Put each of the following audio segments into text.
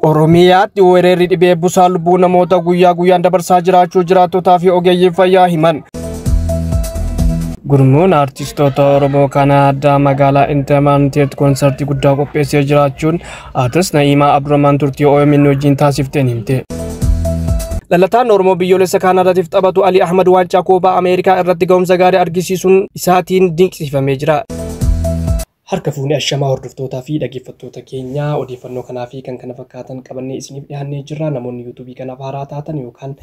Oromiyaatti weerarri dhibee busaa lubbuu namoota guyyaa guyyaan dabarsaa jiraachuu jiraattotaa fi ogeeyyiin fayyaa himan. Gurmuun artistoota Oromoo Kanaadaa magaalaa Intimanteetti koonsartii guddaa qopheessee jiraachuun artist Na'iimaa Abdurrahmaan turtii OMN wajjin taasifteen himte. Dhalataan Oromoo biyyoolessa Kaanaadaatiif taphatu Ali Ahmad waancaa Koopaa Ameerikaa irratti ga'umsa gaarii argisiisuun isaatiin dinqisiifamee jira. Harka fuunee ashamaa hordoftootaa fi dhaggeeffattoota keenyaa odeeffannoo kanaa fi kan kana fakkaatan qabannee isiniif dhiyaannee jirra. Namoonni yuutuubii kanaaf haaraa taatan yookaan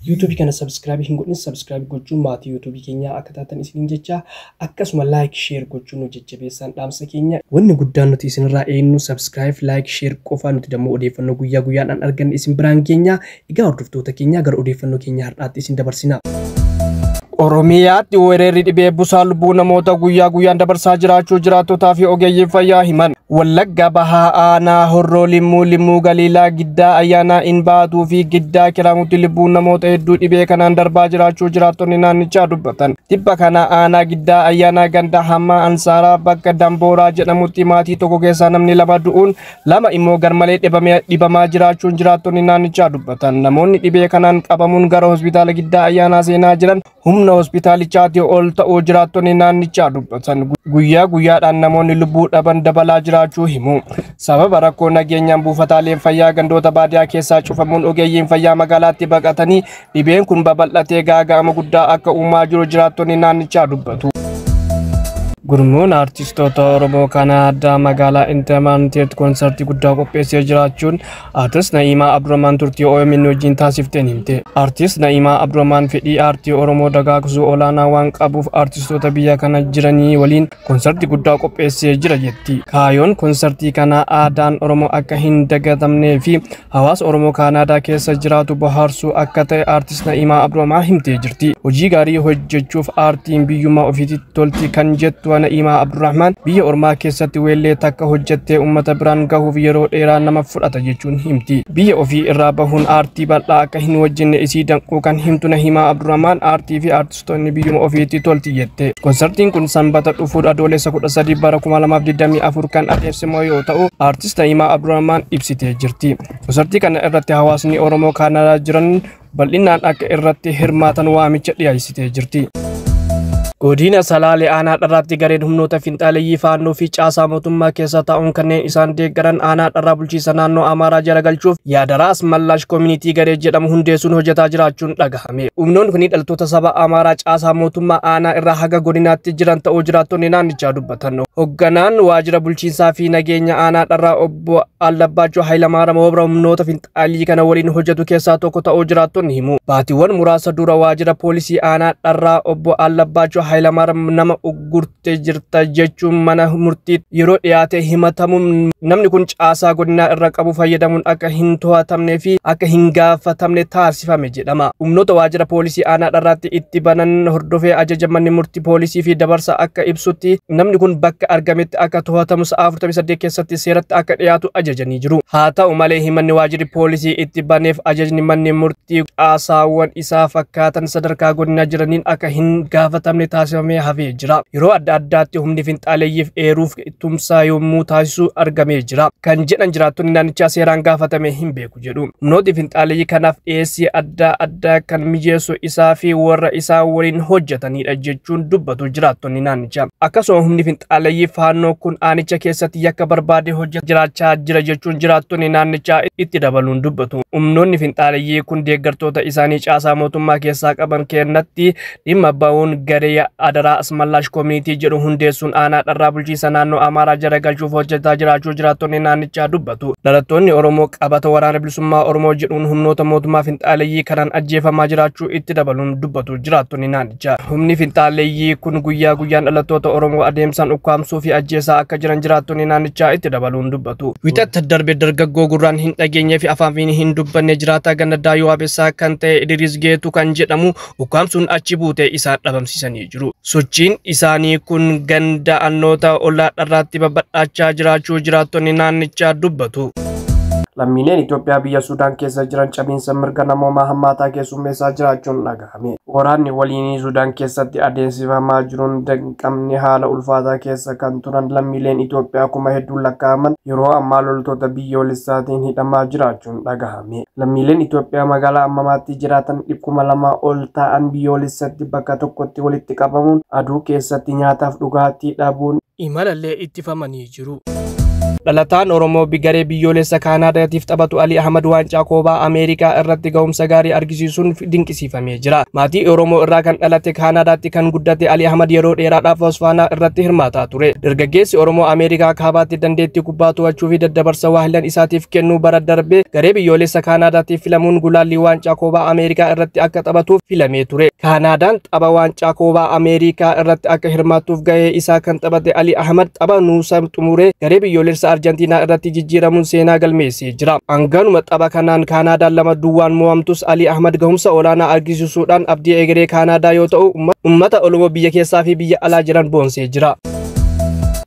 yuutuubii kana subscribe hin godhin subscribe gochuun maatii yuutuubii keenyaa akka taatan isiniin jecha akkasuma like share gochuun nu jajjabeessaan dhaamsa keenya. Wanni guddaan nuti isinirraa eenyu subscribe like share qofaa nuti dammoo odeeffannoo guyyaa guyyaadhaan arganne isin biraan keenya. Egaa hordoftoota keenyaa gara odeeffannoo keenya har'aatti isin dabarsina. Oromiyaatti weerarri dhibee busaa lubbuu namoota guyyaa guyyaan dabarsaa jiraachuu jiraattotaa fi ogeeyyiin fayyaa himan. Wallagga Bahaa Aanaa Horroo Limmuu Limmuu Galiilaa Giddaa Ayyaanaa Inbaatuu fi Giddaa Kiraamutti lubbuun namoota hedduu dhibee kanaan darbaa jiraachuu jiraattonni naannichaa dubbatan. Tibba kana Aanaa Giddaa Ayyaanaa Ganda Hammaa Ansaaraa bakka Dambooraa jedhamutti maatii tokko keessaa namni lama du'uun lama immoo garmalee dhibamaa jiraachuun jiraattonni naannichaa dubbatan. Namoonni dhibee kanaan qabamuun gara hospitaala Giddaa Ayyaanaa seenaa jiran humna hospitaalichaatii ol ta'uu jiraattonni naannichaa dubbatan. Guyyaa guyyaadhaan namoonni lubbuu dhaban dabalaa jiraachuu himu. Sababa rakkoo nageenyaan buufataaleen fayyaa gandoota baadiyyaa keessaa cufamuun ogeeyyiin fayyaa magaalaatti baqatanii dhibeen kun babal'atee gaaga'ama guddaa akka uumaa jiru jiraattonni naannichaa dubbatu. Gurmuun artistoota Oromoo Kanaadaa magaalaa Intimanteetti koonsartii guddaa qopheessee jiraachuun artist Na'iimaa Abdurrahmaan turtii OMN wajjin taasifteen himte. Artist Na'iimaa Abdurrahmaan fedhii aartii Oromoo dagaagsuu olaanaa waan qabuuf artistoota biyya kana jiranii waliin koonsartii guddaa qopheessee jira jetti. Kaayoon koonsartii kanaa aadaan Oromoo akka hin dagatamnee fi hawaasa Oromoo Kanaadaa keessa jiraatu bohaarsuu akka ta'e artist Na'iimaa Abdurrahmaan himtee jirti. Hojii gaarii hojjechuuf aartiin biyyummaa ofiitti tolti kan jettu Na'iimaa Abdurrahmaan biyya ormaa keessatti weellee takka hojjettee uummata biraan gahuuf yeroo dheeraa nama fudhata jechuun himti. Biyya ofii irraa bahuun aartii bal'aa akka hin hojjenne isii danquu kan himtu Na'iimaa Abdurrahmaan aartii fi aartistoonni biyyuma ofiitti tolti jette. Konsartiin kun sanbata dhufuun adoolessa 13 bara 2024 kan adeemsifamu yoo ta'u aartist Na'iimaa Abdurrahmaan ibsitee jirti. Konsartii kana irratti hawaasni Oromoo Kaanaadaa jiran bal'inaan akka irratti hirmaatan waamicha dhiyeessitee jirti. Godina Salaalee Aanaa Dharraatti gareen humnoota finxaaleyyii faannoo fi caasaa mootummaa keessa taa'uun kanneen isaan deeggaran Aanaa Dharraa bulchiinsa naannoo Amaaraa jala galchuuf yaadaraas Mallaash Koomunitii garee jedhamu hundeessuun hojjetaa jiraachuun dhagahame. Humnoonni kun dhaltoota saba Amaaraa caasaa mootummaa aanaa irraa haga godinaatti jiran ta'uu jiraattonni naannichaa dubbatan. Hoogganaan waajjira bulchiinsaa fi nageenya Aanaa Dharraa obbo Allabbaachoo Hayilamaariyaam Wabra humnoota finxaalii kana waliin hojjetu keessaa tokko ta'uu jiraattonni himu. Baatiiwwan muraasa dura waajjira poolisii Aanaa Dharraa obbo Allabbaachoo Hayilamaariyaam nama uggurtee jirta jechuun mana murtii yeroo dhiyaate himatamuun namni kun caasaa godinaa irra qabu fayyadamuun akka hin to'atamnee fi akka hin gaafatamne taasifame jedhama. Humnoota waajjira poolisii Aanaa Dharraatti itti banan hordofee ajaja manni murtii poolisii fi dabarsa akka ibsutti namni kun bakka argametti akka to'atamu sa'a 48 keessatti seeratti akka dhiyaatu ajajanii jiru. Haa ta'u malee himanni waajjirri poolisii itti baneef ajajni manni murtii caasaawwan isaa fakkaatan sadarkaa godinaa jiraniin akka hin gaafatamne taasifamee hafee jira. Yeroo adda addaatti humni finxaaleeyyiif eeruuf tumsaa yommuu taasisu argamee jira. Kan jedhan jiraattonni naannichaa seeraan gaafatame hin beeku jedhu. Humnooti finxaaleeyyii kanaaf dhiyeessii adda addaa kan mijeessu isaa fi warra isaa waliin hojjetanidha jechuun dubbatu jiraattonni naannichaa. Akkasuma humni finxaaleeyyii faannoo kun aanicha keessatti yakka barbaade hojjechaa jiraachaa jira jechuun jiraattonni naannichaa itti dabaluun dubbatu. Humnoonni finxaaleeyyii kun deeggartoota isaanii caasaa mootummaa keessaa qaban kennatti dhimma ba'uun garee Adaraa Asmallaash Koomunitii jedhu hundeessuun Aanaa Dharraa bulchiinsa naannoo Amaaraa jala galchuuf hojjetaa jiraachuu jiraattonni naannichaa dubbatu. Dhalattoonni Oromoo qabata waraana bilisummaa Oromoo jedhuun humnoota mootummaa finxaaleeyyii kanaan ajjeefamaa jiraachuu itti dabaluun dubbatu jiraattonni naannichaa. Humni finxaaleeyyii kun guyyaa guyyaan dhalattoota Oromoo adeemsaan ukkaamsuu fi ajjeesaa akka jiran jiraattonni naannichaa itti dabaluun dubbatu. Wixata darbe dargaggoo gurraan hin dhageenyee fi afaan hin dubbanne jiraataa ganda Daayuu Abeessaa kan ta'e Idris Geetuu kan jedhamu ukkaamsuun achi buutee isaan dhabamsiisanii jiru. Sochiin isaanii kun ganda annoota ollaa Dharraatti babal'achaa jiraachuu jiraattonni naannichaa dubbatu. Lammiileen Itoophiyaa biyya Sudaan keessa jiran cabiinsa mirga namoomaa hammaataa keessummeessaa jiraachuun dhagahame. Waraanni waliinii Sudaan keessatti adeemsifamaa jiruun danqamni haala ulfaataa keessa kan turan lammiileen Itoophiyaa kuma hedduun lakkaa'aman yeroo ammaa loltoota biyyoolessaatiin hidhamaa jiraachuun dhagahame. Lammiileen Itoophiyaa magaalaa ammamaatti jiraatan 2,000 ol ta'an biyyoolessatti bakka tokkotti walitti qabamuun aduu keessatti nyaataaf dhugaatii dhabuun imalallee ittifamanii jiru. Dhalataan Oromoo garee biyyoolessa Kaanaadaatiif taphatu Ali Ahmad waancaa koobaa Ameerikaa irratti ga'umsa gaarii argisiisuun dinqisiifamee jira. Maatii Oromoo irraa kan dhalate Kaanaadaatti kan guddate Ali Ahmad yeroo dheeraadhaaf Osfaanaa irratti hirmaataa ture. Dargaggeessi Oromoo Ameerikaa kaabaatti dandeettii kubbaa to'achuu fi daddabarsa waahilan isaatiif kennuu bara darbe garee biyyoolessa Kaanaadaatiif filamuun gulaallii waancaa koobaa Ameerikaa irratti akka taphatuuf filamee ture. Kaanaadaan tapha waancaa koobaa Ameerikaa irratti akka hirmaattuuf gahee isaa kan taphate Ali Ahmad tapha nuusa xumuree garee biyyoolessa Arjentiinaa irratti jijjiiramuun seenaa galmeessee jira. Hanganuma tapha kanaan Kaanaadaan 2-0 mo'amtus Ali Ahmad gahumsa olaanaa argisiisuudhaan abdii egeree Kaanaadaa yoo ta'u uummata Oromoo biyya keessaa fi biyya alaa jiran boonsee jira.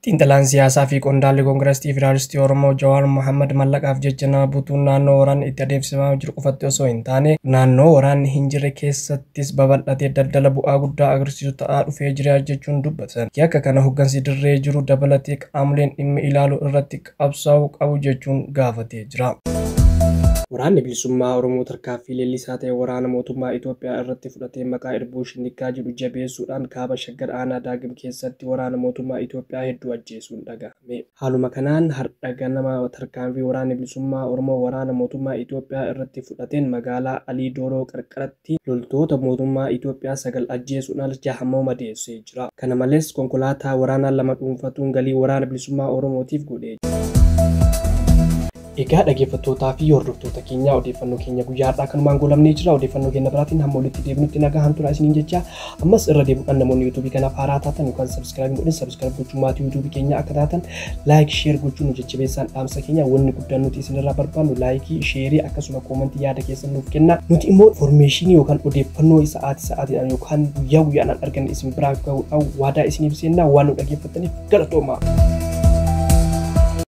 Xiinxalaan siyaasaa fi qondaalli Koongireesii Federaalistii Oromoo Jawaar Mohaammed mallaqaaf jecha nama butuun naannoo waraanni itti adeemsifamaa jiru qofatti osoo hin taane naannoo waraanni hin jirre keessattis babal'atee daldala bu'aa guddaa agarsiisu ta'aa dhufee jira jechuun dubbatan. Yakka kana hoggansi dirree jiru dabalatee qaamoleen dhimmi ilaalu irratti qabsaa'uu qabu jechuun gaafatee jira. Waraanni bilisummaa Oromoo tarkaanfii leellisaa ta'e waraana mootummaa Itoophiyaa irratti fudhatee maqaa Irbuu Shinnigaa jedhu jabeessuudhaan kaaba Shaggar aanaa Daagim keessatti waraana mootummaa Itoophiyaa hedduu ajjeesuun dhagahame. Haaluma kanaan har'a ganama tarkaanfii waraanni bilisummaa Oromoo waraana mootummaa Itoophiyaa irratti fudhateen magaalaa Alii Dooroo qarqaratti loltoota mootummaa Itoophiyaa 9 ajjeesuudhaan 6 madeessee jira. Kana malees konkolaataa waraanaa 2 dhuunfatuun galii waraana bilisummaa Oromootiif godhee jira. Egaa dhaggeeffattootaa fi hordoftoota keenya odeeffannoo keenya guyyaa har'aa kanumaan goolabnee jira. Odeeffannoo keenya biraatiin hamma walitti deebinutti nagaan turaa isiniin jecha ammas irra deebi'uudhaan namoonni yuutuubii kanaaf haaraa taatan yookaan sabskiraayib godhin sabskiraayib gochuun maatii yuutuubii keenya akka taatan laayik sheer gochuun nu jajjabeessaan dhaamsa keenya wanni guddaan nuti isinirraa barbaannu laayikii sheerii akkasuma koomantii yaada keessan nuuf kenna. Nuti immoo informeeshinii yookaan odeeffannoo sa'aatii sa'aatiidhaan yookaan guyyaa guyyaadhaan arganne isin biraa gahuudhaan waadaa isiniif seenna waan nu dhaggeeffattaniif galatooma.